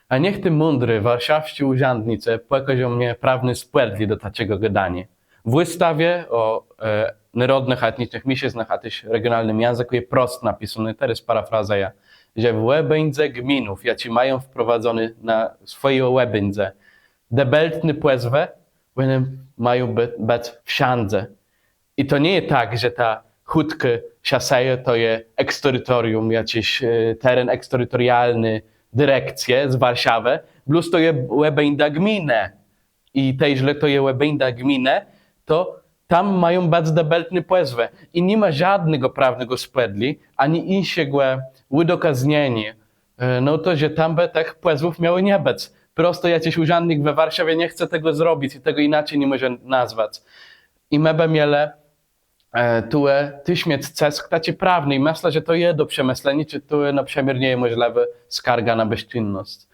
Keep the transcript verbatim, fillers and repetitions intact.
A niech ti mądri warszawsczi ùrzãdnicë pòkôżą mie prawné spòdlé do taczégò gôdaniô. W ùstawie ò nôrodnëch a etnicznëch miészëznach a téż regionalnym jãzëkù je prost napisóné, terô parafrazëjã, że w òbéńdze gminów, jaczé mają wprowadzoné na swòji òbéńdze dëbeltné pòzwë, òne mają bëc wszãdze. I to nie je tak, że ta chùtkô szasëjô to je eksterytorium, jaczis teren eksteritorialny direkcje z Warszawë, blós to je òbéńda gminë. I tej, jeżlë to je òbéńda gminë, to tam mają bëc dëbeltné pòzwë. I ni ma żódnégò prawnégò spòdlé ani jinszégò ùdokaznieniô, no to, że tam bë tëch pòzwów miało nie bëc. Prosto jaczis ùrzãdnik we Warszawie nie chce tegò zrobic i tegò jinaczi ni mòże nazwac. I më bë mielë tu téż miec cësk taczi prawny i mëszlã, że to je do przemësleniô, czë tu na przëmiôr nie je mòżlëwô skarga na bezczynnosc.